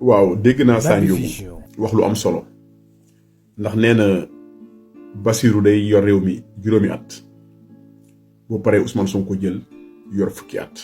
waaw dégg naa Sandiogou wax lu am solo ndax nee na Bassirou day yor réew mi juróomi at boo paree Ousmane Sonko jël yor fukki at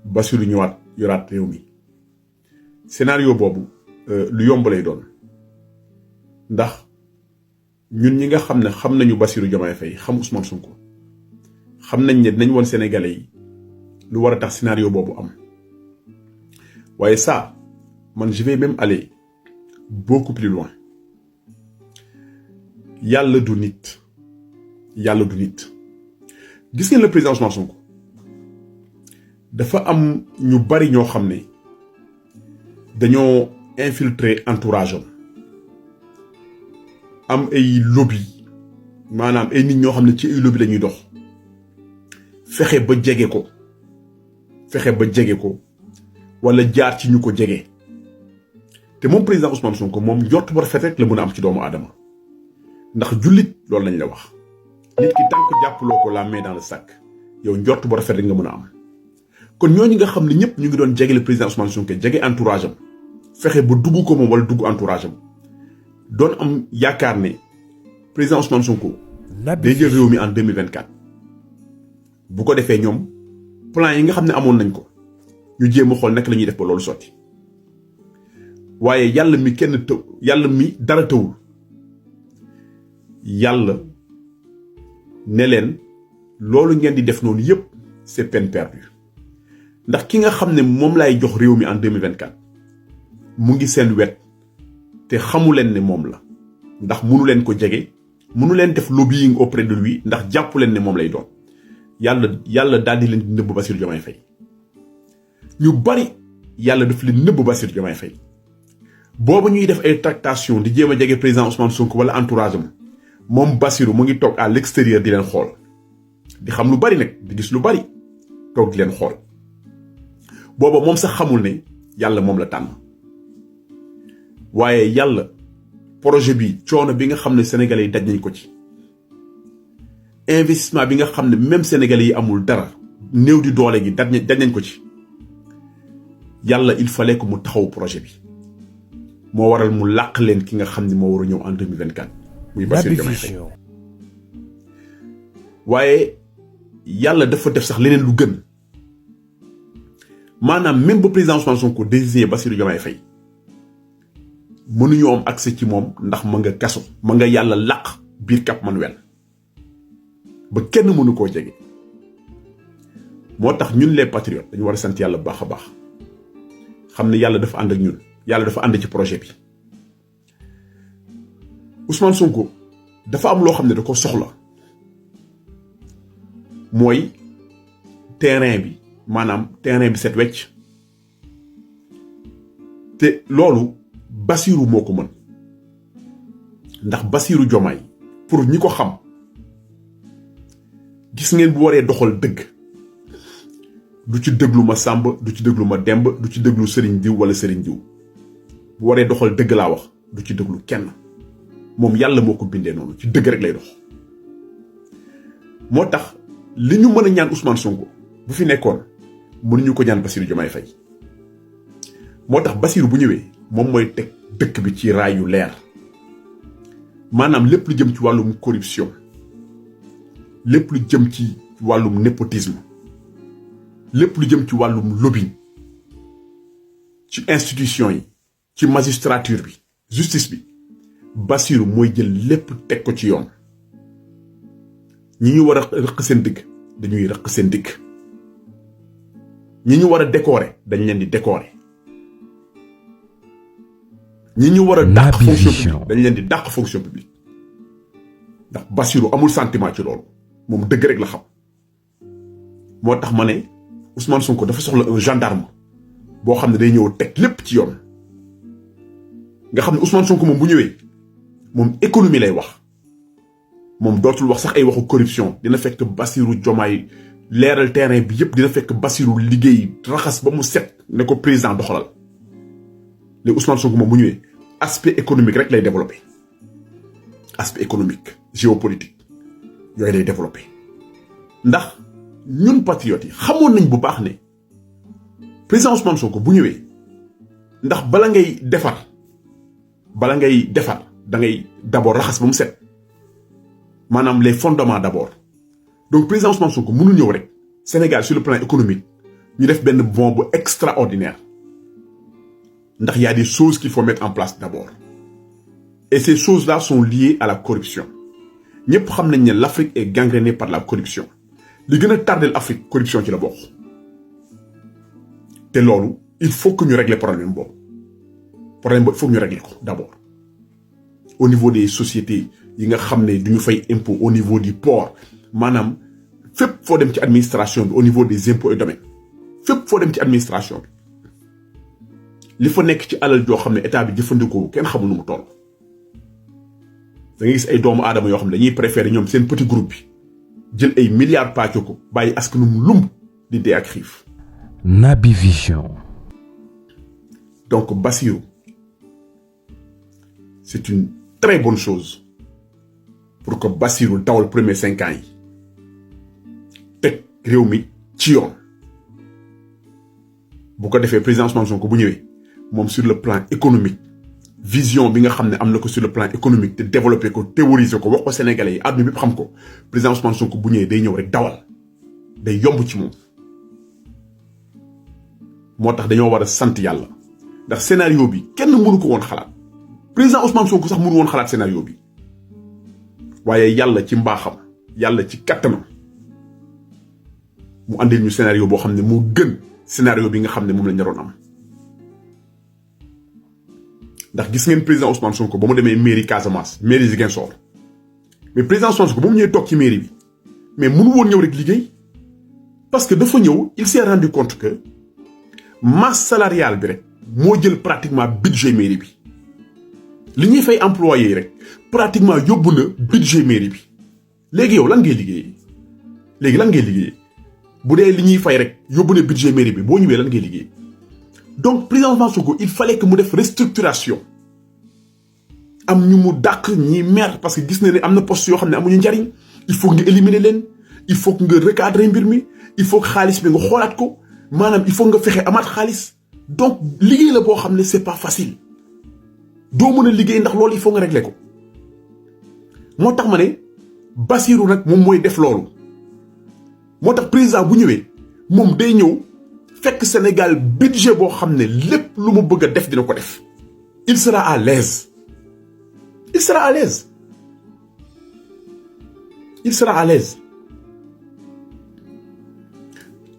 Bassirou ñëwaat yoraat réew mi scénario boobu lu yomb lay doon ndax ñun ñi nga xam ne xam nañu Bassirou Diomaye Faye xam Ousmane Sonko xam nañ ne dinañ woon Sénégalais yi lu war a tax scénario boobu am waaye ça man je vais même aller beaucoup plus loin yàlla du nit gis ngeen le président Ousmane Sonko dafa am ñu bari ñoo xam ne dañoo infiltrer entourage am ay lobby maanaam ay nit ñoo xam ne ci ay lobby lañuy dox fexe ba jege ko wala jaar ci ñu ko jege te moom président Ousmane Sonko moom njort bu rafet rek la mën a am ci doomu aadama ndax jullit loolu lañ la wax nit ki tant que jàppaloo ko la main dans le sac yow njort bu rafet rek nga mën a am kon ñooñu nga xam ne ñëpp ñu ngi doon jege le président Ousmane Sonko jege entourage am fexe ba dugg ko moom wala dugg entourage am doon am yaakaar ne président Ousmane Sonko day jël réew mi en 2024 bu ko defee ñoom plan yi nga xam ne amoon nañ ko ñu jéem a xool naka la ñuy def ba loolu sotti waaye yàlla mi dara tëwul yàlla ne leen loolu ngeen di def noonu yëpp c'est peine perdue ndax ki nga xam ne moom laay jox réew mi en 2024 mu ngi seen wet te xamu leen ne moom la ndax mënu leen ko jege mënu leen def lobbying auprès de lui ndax jàppu leen ne moom lay doon yàlla daal di leen di nëbb Bassirou Diomaye Faye ñu bari yàlla daf leen nëbb Bassirou Diomaye Faye boobu ñuy def ay tractation di jéem a jege président Ousmane Sonko wala entourage am moom Bassirou mu ngi toog à l'extérieur di leen xool di xam lu bari nag di gis lu bari toog di leen xool booba moom sax xamul ne yàlla moom la tànn waaye yàlla projet bi coono bi nga xam ne sénégalais yi daj nañ ko ci investissement bi nga xam ne même sénégalais yi amul dara néew di doole gi daj nañ ko ci yàlla il fallait que mu taxaw projet bi moo waral mu làq leen ki nga xam ne moo war a ñëw en 2024 muy Bassirou Diomaye Faye waaye yàlla dafa def sax leneen lu gën maanaam même ba président Ousmane Sonko désigné Bassirou Diomaye Faye mënuñoo am accès ci moom ndax ma nga kaso ma nga yàlla làq biir Cap Manuel ba kenn mënu koo jege moo tax ñun les patriotes dañu war a sant yàlla bu baax a baax xam ne yàlla dafa ànd ak ñun yàlla dafa ànd ci projet bi Ousmane Sonko dafa am loo xam ne da ko soxla mooy terrain bi maanaam terrain bi set wecc te loolu Bassirou moo ko mën ndax Bassirou Diomaye pour ñi ko xam gis ngeen bu waree doxal dëgg du ci déglu ma Samba du ci déglu ma Demba du ci déglu Serigne diw wala Serigne diw bu waree doxal dëgg laa wax du ci déglu kenn moom yàlla moo ko bindee noonu ci dëgg rek lay dox moo tax li ñu mën a ñaan Ousmane Sonko bu fi nekkoon mënuñu ko ñaan Bassirou Diomaye Faye moo tax Bassirou bu ñëwee moom mooy teg dëkk bi ci raay yu leer maanaam lépp lu jëm ci wàllum corruption lépp lu jëm ci wàllum népotisme lépp lu jëm ci wàllum lobbying ci institution yi ci magistrature bi justice bi Bassirou mooy jël lépp teg ko ci yoon ñi ñu war a rëq seen digg dañuy rëq seen digg ñi ñu war a décorer dañ leen di décorer ñi ñu war a dàq fonction publique dañ leen di dàq fonction publique ndax Bassirou amul sentiment ci loolu moom dëgg rek la xam moo tax ma ne Ousmane Sonko dafa soxla un gendarme boo xam ne day ñëw teg lépp ci yoon nga xam ne Ousmane Sonko moom bu ñëwee moom économie lay wax moom dootul wax sax ay waxu corruption dina fekk Bassirou Diomaye leeral terrain bi yëpp dina fekk Bassirou liggéey raxas ba mu set ne ko président doxalal léegi Ousmane Sonko moom bu ñëwee aspect économique rek lay développé aspect économique géopolitique yooyu lay développé ndax ñun patriotes yi xamoon nañ bu baax ne président Ousmane Sonko bu ñëwee ndax bala ngay defar da ngay d'abord raxas ba mu set maanaam les fondements d'abord. Donc président Ousmane Sonko mënul ñëw rek Sénégal sur le plan économique ñu def benn bond bu extraordinaire ndax y a des choses qu'il faut mettre en place d'abord et ces choses-là sont liées à la corruption. ñëpp xam nañ ne l'Afrique est gangrénée par la corruption li gën a tardel Afrique corruption ci la bokk te loolu il faut que ñu régler problème boobu il faut que ñu régler ko d'abord au niveau des sociétés yi nga xam ne duñu fay impôt au niveau du port maanaam fépp foo dem ci administration bi au niveau des impôts et domaines fépp foo dem ci administration bi li fa nekk ci alal joo xam ne état bi jëfandikoo kenn xamul nu mu toll da ngay gis ay doomu aadama yoo xam ne dañuy préférer ñoom seen petit groupe bi jël ay milliards pàcc ko bàyyi askanum lumb di dee ak xiif. Naby Vision. Donc Bassirou c'est une très bonne chose pour que Bassirou dawal premier 5 ans yi teg réew mi ci yoon bu ko defee président Ousmane Sonko bu ñëwee moom sur le plan économique vision bi nga xam ne am na ko sur le plan économique te développer ko théoriser ko wax ko Sénégalais yi àdduna bi xam ko président Ousmane Sonko bu ñëwee day ñëw rek dawal day yomb ci moom moo tax dañoo war a sant yàlla ndax scénario bi kenn mënu ko woon xalaat président Ousmane Sonko sax mënu woon xalaat scénario bi waaye yàlla ci mbaaxam yàlla ci kattanam mu andil ñu scénario boo xam ne moo gën scénario bi nga xam ne moom lañ naroon am ndax gis ngeen président Ousmane Sonko ba mu demee mairie Casamance mairie Ziguinchor mais président Ousmane Sonko ba mu ñëwee toog ci mairie bi mais mënu woon ñëw rek liggéey parce que dafa ñëw il s'est rendu compte que masse salariale bi rek moo jël pratiquement budget mairie bi li ñuy fay employé yi rek pratiquement yóbbu na budget mairie bi léegi yow lan ngay liggéeyee bu dee li ñuy fay rek yóbbu na budget mairie bi boo ñëwee lan ngay liggéey donc président Ousmane Sonko il fallait que mu def restructuration am ñu mu dàq ñi mer parce que gis na ne am na poste yoo xam ne amuñu njariñ il faut nga éliminer leen il faut que nga recadrer mbir mi il faut que xaalis bi nga xoolaat ko maanaam il faut nga fexe amaat xaalis donc liggéey la boo xam ne c'est pas facile doo mën a liggéey ndax loolu il faut nga régler ko moo tax ma ne Bassirou nag moom mooy def loolu moo tax président bu ñëwee moom day ñëw fekk Sénégal budget boo xam ne lépp lu mu bëgg a def dina ko def il sera à l'aise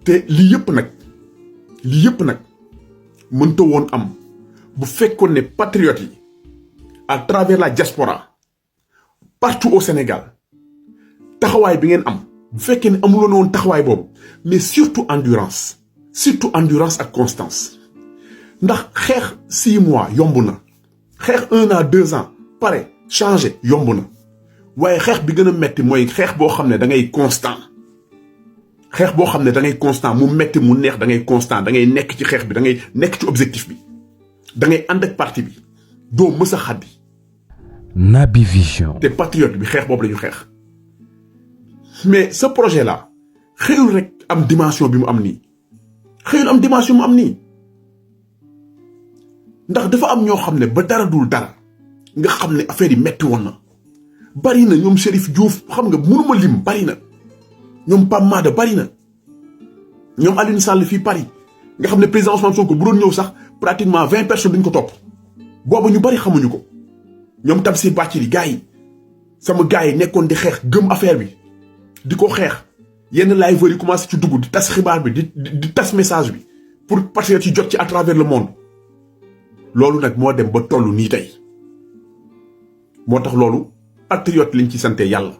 te lii yëpp nag mënta woon am bu fekkoon ne patriotes yi à travers la diaspora partout au Sénégal taxawaay bi ngeen am bu fekkee ne amuloon woon taxawaay boobu mais surtout endurance ak constance ndax xeex 6 mois yomb na xeex 1 an 2 ans pare changer yomb na waaye xeex bi gën a metti mooy xeex boo xam ne da ngay constant mu metti mu neex da ngay constant da ngay nekk ci xeex bi da ngay nekk ci objectif bi da ngay ànd ak parti bi doo mës a xaddi. Naby Vision. te patriote bi xeex boobu la ñu xeex mais ce projet là xëyul rek am dimension bi mu am nii ndax dafa am ñoo xam ne ba dara dul dara nga xam ne affaire yi metti woon na bari na ñoom Chérif Diouf xam nga mënuma lim bari na ñoom Pape Mada bari na ñoom Alioune Sall fii Paris nga xam ne président Ousmane Sonko bu doon ñëw sax pratiquement 20 personnes duñ ko topp boobu ñu bari xamuñu ko ñoom Tamsir Bathily gars yi sama gars yi nekkoon di xeex gëm affaire bi di ko xeex yenn liveurs yi commencé ci dugg di tas xibaar bi di tas message bi pour patriotes yi jot ci à travers le monde loolu nag moo dem ba tollu nii tey moo tax loolu patriote liñ ci sante yàlla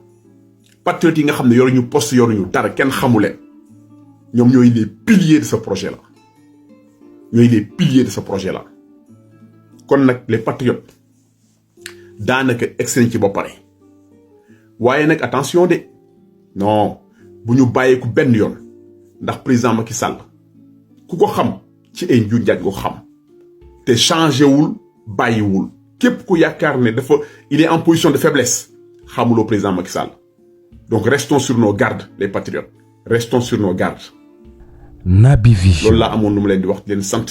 patriotes yi nga xam ne yoruñu poste yoruñu dara kenn xamuleen ñoom ñooy les piliers de ce projet là kon nag les patriotes daanaka egg ci ba pare waaye nag attention de non bu ñu bàyyeeku benn yoon ndax président Macky Sall ku ko xam ci ay njuuj njaaj nga ko xam te changé wul bàyyiwul képp ku yaakaar ne il est en position de faiblesse xamuloo président Macky Sall donc restons sur nos gardes les patriotes restons sur nos gardes. Naby Vision. loolu laa amoon lu mu leen di wax di leen sant.